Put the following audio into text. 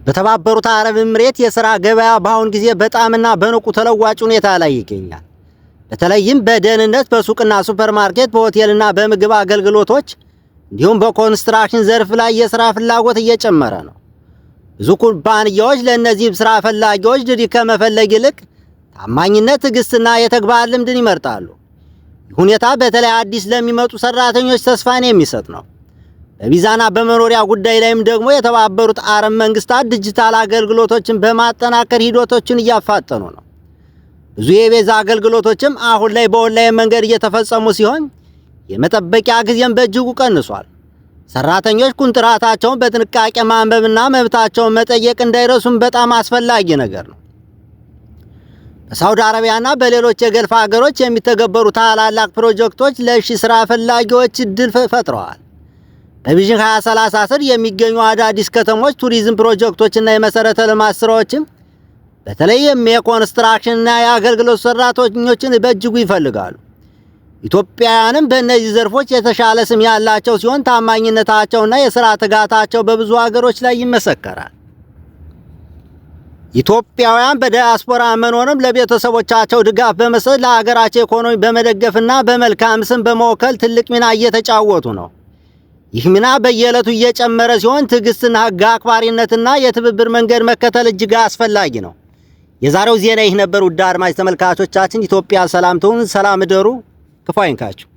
በተባበሩት አረብ ኤምሬት የሥራ ገበያ በአሁን ጊዜ በጣምና በንቁ ተለዋጭ ሁኔታ ላይ ይገኛል። በተለይም በደህንነት፣ በሱቅና ሱፐርማርኬት፣ በሆቴልና በምግብ አገልግሎቶች እንዲሁም በኮንስትራክሽን ዘርፍ ላይ የሥራ ፍላጎት እየጨመረ ነው። ብዙ ኩባንያዎች ለእነዚህ ስራ ፈላጊዎች ዲግሪ ከመፈለግ ይልቅ ታማኝነት፣ ትዕግስትና የተግባር ልምድን ይመርጣሉ። ይህ ሁኔታ በተለይ አዲስ ለሚመጡ ሰራተኞች ተስፋን የሚሰጥ ነው። በቪዛና በመኖሪያ ጉዳይ ላይም ደግሞ የተባበሩት አረብ መንግስታት ዲጂታል አገልግሎቶችን በማጠናከር ሂደቶችን እያፋጠኑ ነው። ብዙ የቪዛ አገልግሎቶችም አሁን ላይ በኦንላይን መንገድ እየተፈጸሙ ሲሆን የመጠበቂያ ጊዜም በእጅጉ ቀንሷል። ሰራተኞች ኮንትራታቸውን በጥንቃቄ ማንበብና መብታቸውን መጠየቅ እንዳይረሱም በጣም አስፈላጊ ነገር ነው። በሳውዲ አረቢያና በሌሎች የገልፍ ሀገሮች የሚተገበሩ ታላላቅ ፕሮጀክቶች ለሺ ስራ ፈላጊዎች እድል ፈጥረዋል። በ Vision 2030 ስር የሚገኙ አዳዲስ ከተሞች፣ ቱሪዝም ፕሮጀክቶችና የመሰረተ ልማት ስራዎችም በተለይም የኮንስትራክሽንና የአገልግሎት ሰራተኞችን በእጅጉ ይፈልጋሉ። ኢትዮጵያውያንም በእነዚህ ዘርፎች የተሻለ ስም ያላቸው ሲሆን ታማኝነታቸውና የሥራ ትጋታቸው በብዙ ሀገሮች ላይ ይመሰከራል። ኢትዮጵያውያን በዲያስፖራ መኖርም ለቤተሰቦቻቸው ድጋፍ በመስጠት፣ ለሀገራቸው ኢኮኖሚ በመደገፍና በመልካም ስም በመወከል ትልቅ ሚና እየተጫወቱ ነው። ይህ ሚና በየዕለቱ እየጨመረ ሲሆን ትዕግስትና ሕግ አክባሪነትና የትብብር መንገድ መከተል እጅግ አስፈላጊ ነው። የዛሬው ዜና ይህ ነበር። ውድ አድማጭ ተመልካቾቻችን፣ ኢትዮጵያ ሰላም ትሁን። ሰላም እደሩ። ክፉ አይንካችሁ።